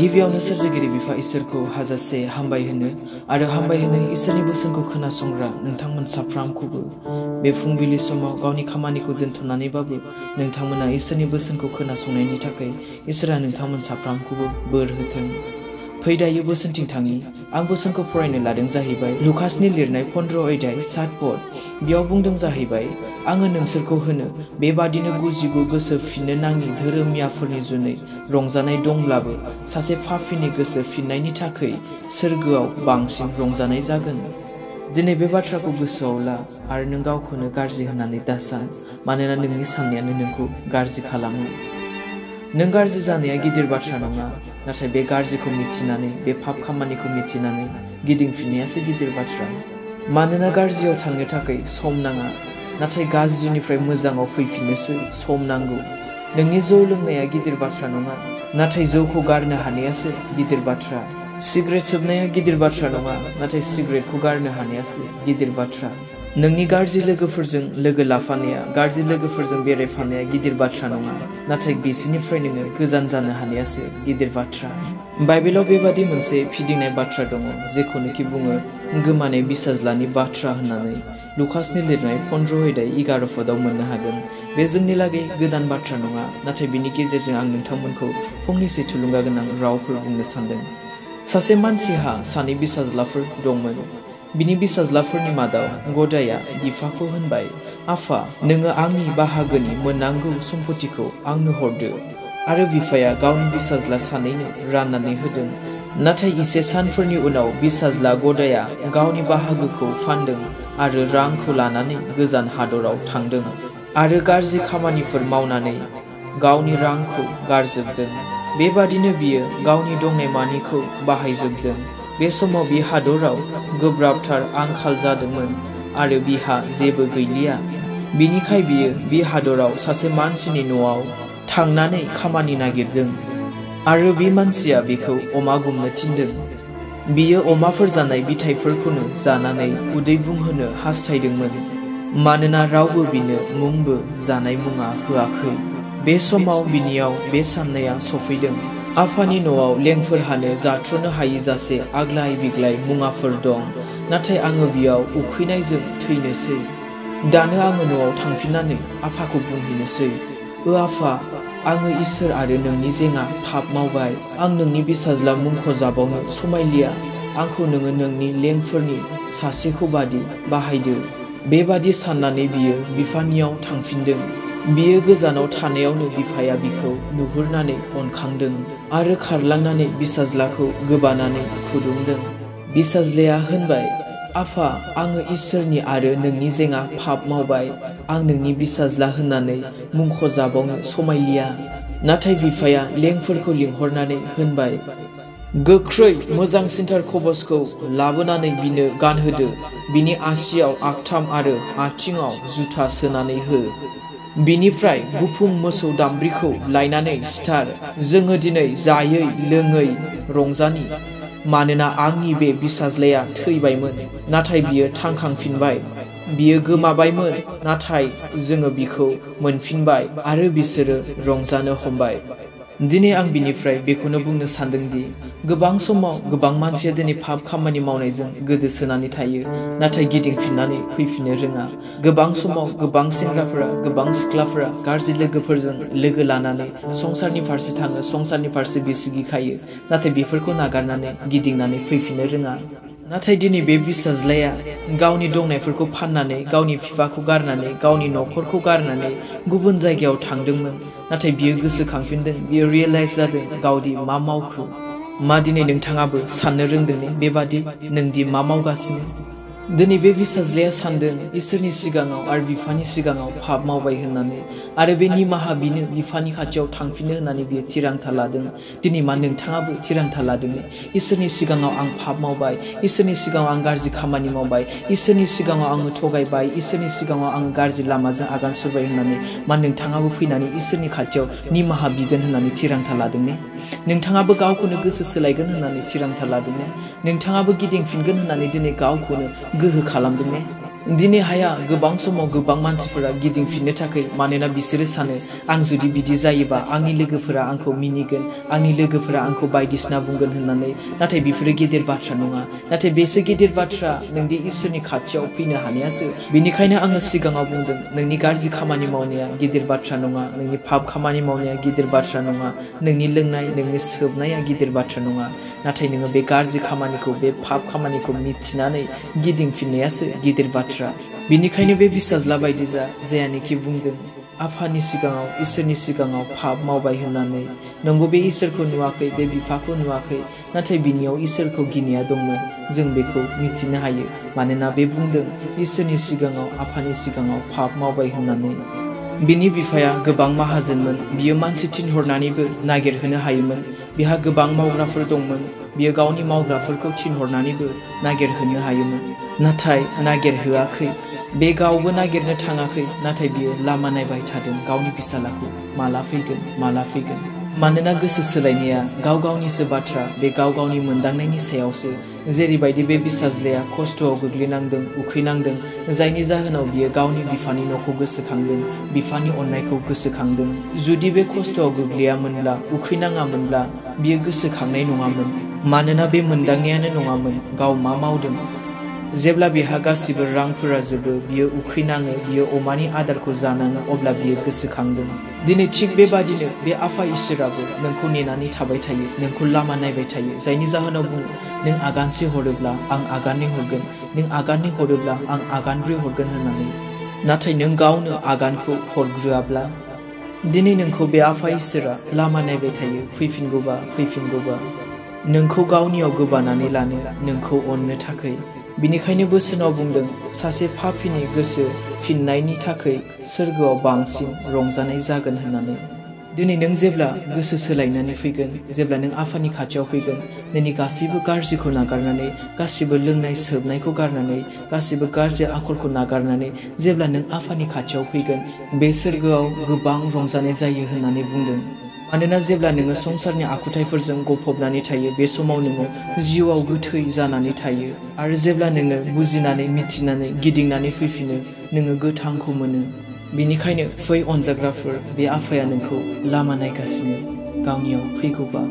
गिबियावनो सोरजिगिरि बिफा इसोरखौ हाजासे हामबाय होनो आरो हामबाय होनो इसोरनि बोसोनखौ खोनासंग्रा नोंथांमोन साफ्रामखौबो बे फुंबिलि समाव गावनि खामानिखौ दोनथ'नानैबाबो नोंथांमोना इसोरनि बोसोनखौ खोनासंनायनि थाखाय इसोरा नोंथांमोन साफ्रामखौबो बोर होथों। फै दायो बोसोनथिं थाङि। आं बोसोनखौ फरायनो लादों जाहैबाय लुकासनि लिरनाय 15 अध्याय 7 पद। बेयाव बुंदों जाहैबाय आङो नोंसोरखौ होनो बेबादिनो गुजिगु गोसो फिननो नाङि धोरोमियाफोरनि जुनै रंजानाय दंब्लाबो सासे पापीनि गोसो फिननायनि थाखाय सोरगोआव बांसिन रंजानाय जागोन। दिनै बे बाथ्राखौ गोसोआव ला आरो नों गावखौनो गाज्रि होननानै दासान, मानोना नोंनि साननायानो नोंखौ गाज्रि खालामो। नों गाज्रि जानाया गिदिर बाथ्रा नङा, नाथाय बे गाज्रिखौ मिथिनानै बे पाप खामानिखौ मिथिनानै गिदिंफिननायासो गिदिर बाथ्रा। मानोना गाज्रियाव थांनो थाखाय सम नाङा, नाथाय गाज्रिनिफ्राय मोजाङाव फैफिननोसो सम नांगौ। नोंनि जौ लोंनाया गिदिर बाथ्रा नङा, नाथाय जौखौ गारनो हानायासो गिदिर बाथ्रा। सिगारेट सोबनाया गिदिर बाथ्रा नङा, नाथाय सिगारेटखौ गारनो हानायासो गिदिर बाथ्रा। नोंनि गाज्रि लोगोफोरजों लोगो लाफानाया, गाज्रि लोगोफोरजों बेरायफानाया गिदिर बाथ्रा नङा, नाथाय बिसोरनिफ्राय नोङो गोजान जानो हानायासो गिदिर बाथ्रा। बाइबेलाव बेबादि मोनसे फिदिंनाय बाथ्रा दङ, जेखौनोखि बुङो गोमानाय बिसाज्लानि बाथ्रा होननानै। लुकासनि लिरनाय 15 अध्याय 11 पदआव मोननो हागोन। बे जोंनि लागै गोदान बाथ्रा नङा, नाथाय बिनि गेजेरजों आं नोंथांमोनखौ फंनैसो थुलुंगा गोनां रावफोर बुंनो सानदों। सासे मानसिहा सानै बिसाज्लाफोर दंमोन। बिनि बिसाज्लाफोरनि मादाव गदाया बिफाखौ होनबाय, आफा, नोङो आंनि बाहागोनि मोननांगौ सम्पथिखौ आंनो हरदो। आरो बिफाया गावनि बिसाज्ला सानैनो राननानै होदों। नाथाय इसे सानफोरनि उनाव बिसाज्ला गदाया गावनि बाहागोखौ फानदों आरो रांखौ लानानै गोजान हादराव थांदों आरो गाज्रि खामानिफोर मावनानै गावनि रांखौ गारजोबदों। बेबादिनो बियो गावनि दंनाय मानिखौ बाहायजोबदों। बे समाव बे हादराव गोब्राबथार आंखाल जादोंमोन आरो बिहा जेबो गैलिया। बिनिखाय बियो बे हादराव सासे मानसिनि न'आव थांनानै खामानि नागिरदों आरो बे मानसिया बेखौ अमा गुमनो थिनदों। बियो अमाफोर जानाय बिथाइफोरखौनो जानानै उदै बुंहोनो हास्थायदोंमोन, मानोना रावबो बिनो मुंबो जानाय मुङा होआखै। बे समाव बिनियाव बे साननाया सफैदों, आफानि न'आव लेंफोरहानो जाथ्र'नो हायैजासे आग्लाय बिग्लाय मुवाफोर दं, नाथाय आङो बेयाव उखैनायजों थैनोसै। दानो आङो न'आव थांफिननानै आफाखौ बुंहैनोसै, आफा, आङो इसोर आरो नोंनि जेङा पाप मावबाय। आं नोंनि बिसाज्ला मुंख'जाबावनो समायलिया। आंखौ नोङो नोंनि लेंफोरनि सासेखौ बादि बाहायदो। बेबादि साननानै बियो बिफानियाव थांफिनदों। बियो गोजानाव थानायावनो बिफाया बिखौ नुहुरनानै अनखांदों आरो खारलांनानै बिसाज्लाखौ गोबानानै खुदुमदों। बिसाज्लाया होनबाय, आफा, आङो इसोरनि आरो नोंनि जेङा पाप मावबाय। आं नोंनि बिसाज्ला होननानै मुंख'जाबावनो समायलिया। नाथाय बिफाया लेंफोरखौ लिंहरनानै होनबाय, गोख्रै मोजांसिनथार खबसखौ लाबोनानै बिनो गानहोदो। बिनि आसियाव आगथाम आरो आथिङाव जुथा सोनानै हो। बिनिफ्राय गुफुं मोसौ दामब्रिखौ लायनानै सिथार। जोङो दिनै जायै लोङै रंजानि, मानोना आंनि बे बिसाज्लाया थैबायमोन, नाथाय बियो थांखांफिनबाय। बियो गोमाबायमोन, नाथाय जोङो बिखौ मोनफिनबाय आरो बिसोरो रंजानो हमबाय। दिनै आं बिनिफ्राय बेखौनो बुंनो सानदोंदि गोबां समाव गोबां मानसिया दिनै पाप खामानि मावनायजों गोदोसोनानै थायो, नाथाय गिदिंफिननानै फैफिननो रोङा। गोबां समाव गोबां सेंग्राफोरा, गोबां सिख्लाफोरा गाज्रि लोगोफोरजों लोगो लानानै संसारनि फारसे थाङो, संसारनि फारसे बिसिगि खायो, नाथाय बेफोरखौ नागारनानै गिदिंनानै फैफिननो रोङा। नाथाय दिनै बे बिसाज्लाया गावनि दंनायफोरखौ फाननानै, गावनि बिफाखौ गारनानै, गावनि न'खरखौ गारनानै गुबुन जायगायाव थांदोंमोन, नाथाय बियो गोसोखांफिनदों, बियो रियेलाइज जादों गावदि मा मावखो। मा दिनै नोंथाङाबो साननो रोंदों ने बेबादि नोंदि मा मावगासिनो? दिनै बे बिसाज्लाया सानदों इसोरनि सिगाङाव आरो बिफानि सिगाङाव पाप मावबाय होननानै, आरो बे निमाहा बिनो बिफानि खाथियाव थांफिननो होननानै बियो थिरांथा लादों। दिनै मा नोंथाङाबो थिरांथा लादों ने? इसोरनि सिगाङाव आं पाप मावबाय, इसोरनि सिगाङाव आं गाज्रि खामानि मावबाय, इसोरनि सिगाङाव आङो थगायबाय, इसोरनि सिगाङाव आङो गाज्रि लामाजों आगान सुरबाय होननानै मा नोंथाङाबो फैनानै इसोरनि खाथियाव निमाहा बिगोन होननानै थिरांथा लादों ने? नोंथाङाबो गावखौनो गोसो सोलायगोन होननानै थिरांथा लादों ने? नोंथाङाबो गिदिंफिनगोन होननानै दिनै गावखौनो गोहो खालामदों ने? दिनै हाया गोबां समाव गोबां मानसिफोरा गिदिंफिननो थाखाय मानोना बिसोरो सानो आं जुदि बिदि जायोबा आंनि लोगोफोरा आंखौ मिनिगोन आंनि लोगोफोरा आंखौ बायदिसिना बुंगोन होननानै नाथाय बेफोरो गेदेर बाथ्रा नङा नाथाय बेसो गेदेर बाथ्रा नोंदि इसोरनि खाथियाव फैनो हानायासो बेनिखायनो आङो सिगाङाव बुंदों नोंनि गाज्रि खामानि मावनाया गिदिर बाथ्रा नङा नोंनि पाप खामानि मावनाया गिदिर बाथ्रा नङा नोंनि लोंनाय नोंनि सोबनाया गिदिर बाथ्रा नङा नाथाय नोङो बे गाज्रि खामानिखौ बे पाप खामानिखौ मिथिनानै गिदिंफिननायासो गिदिर बाथ्रा बिनिखायनो बे बिसाज्ला बायदि जायानोखि बुंदों आफानि सिगाङाव इसोरनि सिगाङाव पाप मावबाय होननानै नंगौ बे इसोरखौ नुवाखै बे बिफाखौ नुवाखै नाथाय बिनियाव इसोरखौ गिनाया दंमोन जों बेखौ मिथिनो हायो मानोना बे बुंदों इसोरनि सिगाङाव आफानि सिगाङाव पाप मावबाय होननानै बिनि बिफाया गोबां माहाजोनमोन बियो मानसि थिनहरनानैबो नागिरहोनो हायोमोन बिहा गोबां मावग्राफोर दंमोन बियो गावनि मावग्राफोरखौ थिनहरनानैबो नागिरहोनो हायोमोन नाथाय नागिरहोआखै बे गावबो नागिरनो थाङाखै नाथाय बियो लामा नायबाय थादों गावनि फिसालाखौ माला फैगोन मानोना गोसो सोलायनाया गाव गावनिसो बाथ्रा बे गाव गावनि मोनदांनायनि सायावसो जेरैबायदि बे बिसाज्लाया खस्थ'आव गोग्लैनांदों उखैनांदों जायनि जाहोनाव बियो गावनि बिफानि न'खौ गोसोखांदों बिफानि अननायखौ गोसोखांदों जुदि बे खस्थ'आव गोग्लैयामोनब्ला उखैनाङामोनब्ला बियो गोसोखांनाय नङामोन मानोना बे मोनदांनायानो नङामोन गाव मा मावदों जेब्ला बिहा गासिबो रांफोरा जोबो बियो उखैनाङो बियो अमानि आदारखौ जानाङो अब्ला बियो गोसोखांदों दिनै थिग बेबादिनो बे आफा इसोराबो नोंखौ नेनानै थाबाय थायो नोंखौ लामा नायबाय थायो जायनि जाहोनाव बुङो नों आगानसे हरोब्ला आं आगाननै हरगोन नों आगाननै हरोब्ला आं आगानब्रै हरगोन होननानै नाथाय नों गावनो आगानखौ हरग्रोआब्ला दिनै नोंखौ बे आफा इसोरा लामा नायबाय थायो फैफिनगौबा नोंखौ गावनियाव गोबानानै लानो नोंखौ अननो थाखाय बिनिखायनो बोसोनाव बुंदों सासे पापीनि गोसो फिननायनि थाखाय सोरगोआव बांसिन रंजानाय जागोन होननानै दिनै नों जेब्ला गोसो सोलायनानै फैगोन जेब्ला नों आफानि खाथियाव फैगोन नोंनि गासैबो गाज्रिखौ नागारनानै गासिबो लोंनाय सोबनायखौ गारनानै गासिबो गाज्रि आखलखौ नागारनानै जेब्ला नों आफानि खाथियाव फैगोन बे सोरगोआव गोबां रंजानाय जायो होननानै बुंदों मानोना जेब्ला नोङो संसारनि आखुथायफोरजों गफबनानै थायो बे समाव नोङो जिउआव गोथै जानानै थायो आरो जेब्ला नोङो बुजिनानै मिथिनानै गिदिंनानै फैफिनो नोङो गोथांखौ मोनो बिनिखायनो फै अनजाग्राफोर बे आफाया नोंखौ लामा नायगासिनो गावनियाव फैगौबा